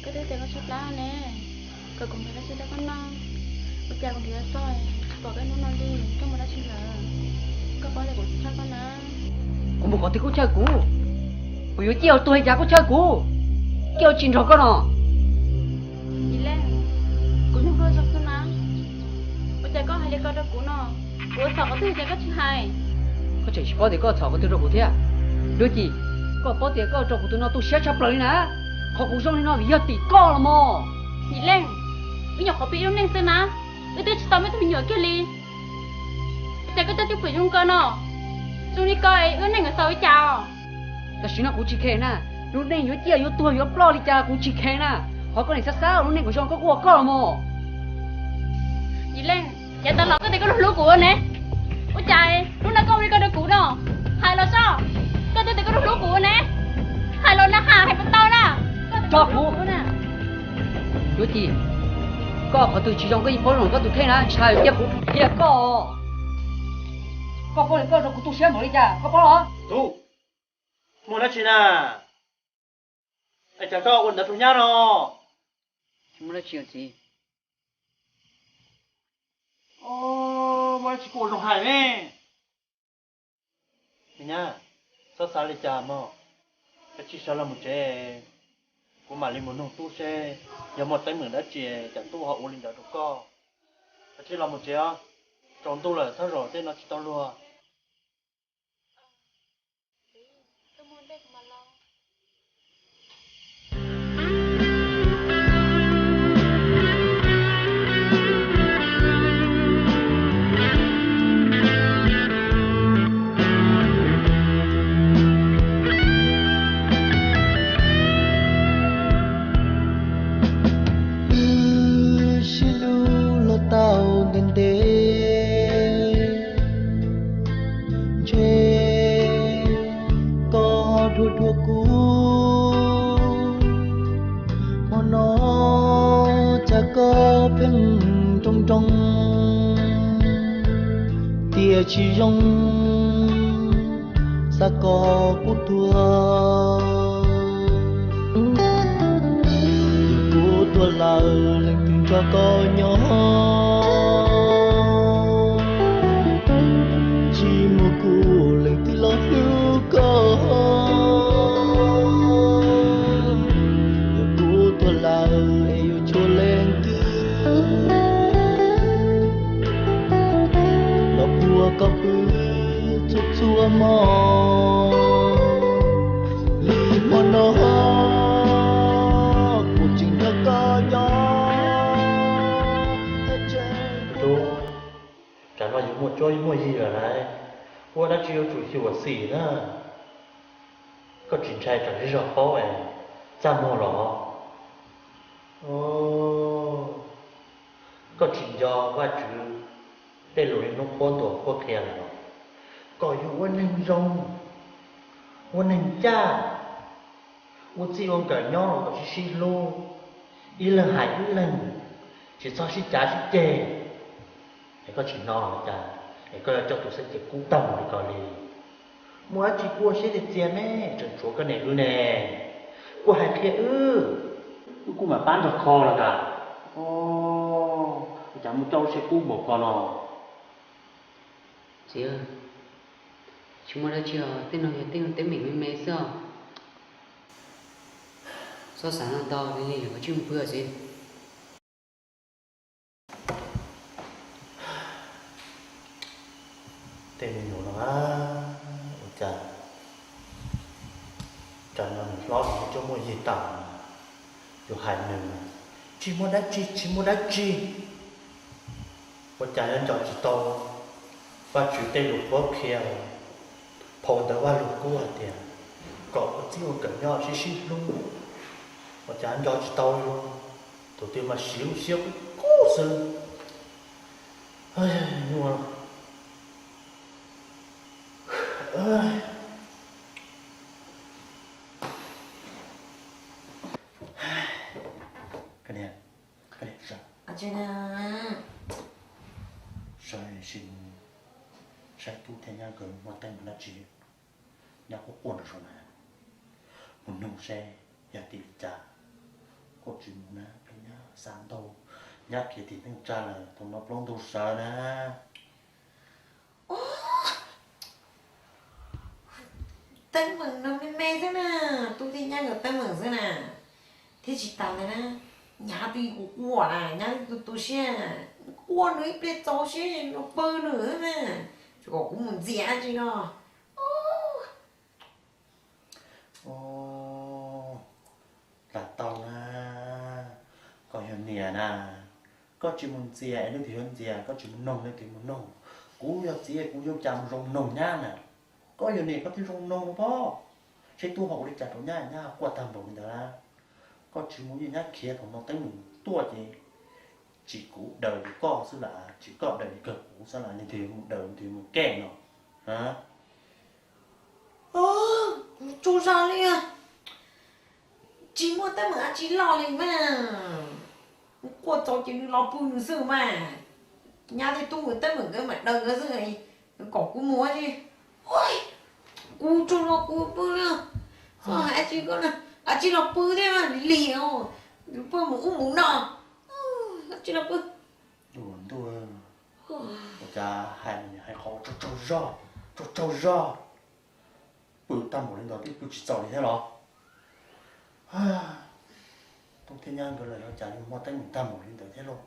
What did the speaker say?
Koj twb tias koj tshaib plab ne, kom kuv nrhiav dab tsi rau koj noj. Ua cas kuv nrhiav txog tsis pom koj hnub no li, koj mus dab tsi lawm? Koj paub tias kuv txhawj koj na. Kuv mus qhov twg koj txhawj kuv? Kuv yuav ciaj yuav tuag li cas koj txhawj kuv? Ciaj yuav tsis nrog koj no. Yim Leej, kuv nug koj zoo xwb na, ua cas koj hais li ko rau kuv no? Kuv txhawj qhov twg ces koj tsis hais. Koj tseem tsis paub tias koj txhawj qhov twg rau kuv thiab. Dua Ci, koj paub tias koj rau kuv tus no tu siab tshaj plaws li na. Qhov kuv zoo li no vim yog tim koj los mog. Yim Leej, wb nyuam qhuav pib ib lub neej xwb na, wb twb tsis tau muaj tus me nyuam kiag li. Ua cas koj coj cwj pwm zoo kawg no? Zoo li ko wb lub neej yuav xaus li cas os? Tam sim no kuv tsis khe na, lub neej yuav ciaj yuav tuag yuav ploj li cas kuv tsis khe na. Qhov koj niam xav xav lub neej kuv zoo koj kuj ua koj los mog. Yim Leej, yav tas los koj tias koj hlub kuv ne, ua cas hnub no koj ua li ko rau kuv no? Hais los soj, koj twb tias koj hlub kuv ne, hais los na, hais hais puas tau na? Tso kuv. Dua Ci, koj qhov twg tsis zoo koj yeej paub zoo koj tus kheej na, tsis hais tias kuv qhia koj. Koj paub tias koj rau kuv tu siab npaum li cas koj paub los? Tub, muaj dab tsi na? Es cas koj ua ntawd rau nyab no? Tsis muaj dab tsi os txiv. Muaj dab tsi kuj ua zoo hais ne. Nyab, txhob xav li cas mog, koj cia li sawv los mus tsev, kuv mam li mus nug tub seb yog muaj teeb meem dab tsi cas tub ho ua li ntawd rau koj. Koj cia li los mus tsev os, tsaus ntuj lawm txhob zaum tej no tsis tau luag. Wb sib hlub los tau ntev ntev, ntshe koj dhuav dhuav kuv. Hmo no cas koj pheej nroo nroo, tiam tsis zoo, xav kom kuv tuag. Yog kuv tuag lawm leej twg nrog koj nyob? Tsis muaj kuv leej twg los hlub koj. Yog kuv tuag lawm es yuav tshuav leej twg los puag koj pw txhua txhua hmo? Li hmo no kuv tseem nrog koj nyob. Tub, tsam no yus muaj cuab yus muaj yig lawm lauj, ua dab tsi yuav tsum xyuam xim na. Koj tsis ntshai tsam zej zog paub es txaj muag los? Koj tsis nco Vajtswv tej lus niaj hnub qhuab ntuas qhuab qhia lawm los? Kom yus ua neeg zoo, ua neeg ncaj, ua txij ua nkawm nyob los kom sib sib hlub, ib leeg hais ib leeg, tsis txhob sib cav sib ceg. Es koj tsis hnov los cas es koj yuav coj tus xeeb ceem kub tag mus li ko li? Muaj dab tsi kuj ua siab txias txias ne, tseem tshuav koj niam wb ne, kuj hais qhia wb, wb kuj mam pab nrog kho los as. Ua cas muaj coj lub siab kub npaum ko no? Txiv, tsis muaj dab tsi os, tej no yog tej teeb meem me me xwb os. Txhob xav ntau li, lam kav tsij mus pw txiv. Tej me nyuam no a, ua cas tsam no nws hlob nws muaj cuab muaj yig tas, yus hais nws tsis muaj dab tsi, tsis muaj dab tsi. Ua cas yuav nco tsis tau Vajtswv tej lus qhuab qhia? Phau ntawv Vajluskub hais tias kom ua txij ua nkawm nyob sib sib hlub, ua cas nco tsis tau li. Tus twg mas siv lub siab kub kub xwb. Nyuaj. Saib tub thiab nyab nkawd muaj teeb meem dab tsi nyob quaj quaj nraum zoov na, mus nug seb yog tim li cas. Koj tsis mus na, peb nyab xav ntau, nyab khiav tim neej tsa lawm, thaum no plaub ntug sawv na. Teeb meem no me me xwb na, tub thiab nyab nkawd teeb meem xwb na, thiab tsis tas ntawd na, nyab twb yog kuv quaj na, nyab twb tu tu siab, quaj nws ib pliag txaus siab no pw nws xwb na, tsis kom kuv mus ntxias tsis no. Lam tau na, koj yog niam na, koj tsis mus ntxias es leej twg yuav ntxias, koj tsis mus noog leej twg mus noog. Kuv yog txiv kuv yuav cas mus zoo noog nyab na. Koj yog niam koj thiaj zoo noog no pob. Seb tub ho ua li cas rau nyab, nyab quaj tag npaum li ntawd na. Koj tsis mus, nyab khiav thaum no teeb meem tuaj ces tsis kuv daws ces koj xwb las, tsis koj daws ces kawg kuv xwb las, leej twg mus daws leej twg mus kem no. Kuv tsaug zog li, tsis muaj teeb meem dab tsi loj li mas, quaj txaus ces nws los pw nws xwb mas, nyab thiab tub nkawd teeb meem nkawd mam daws nkawd xwb, kom kuv mus ces, kuv tsaug zog kuv pw li, tsis los pw thiab lig lig, pw mus ub mus no, tsis los pw. Ntuj, ua cas hais hais qhov tsaug tsaug zog, tsaug tsaug zog, pw tag npaum li ntawd twb pw tsis txaus li thiab los? Tub thiab nyab nkawd los cas yuav muaj teeb meem tag npaum li ntawd thiab lauj?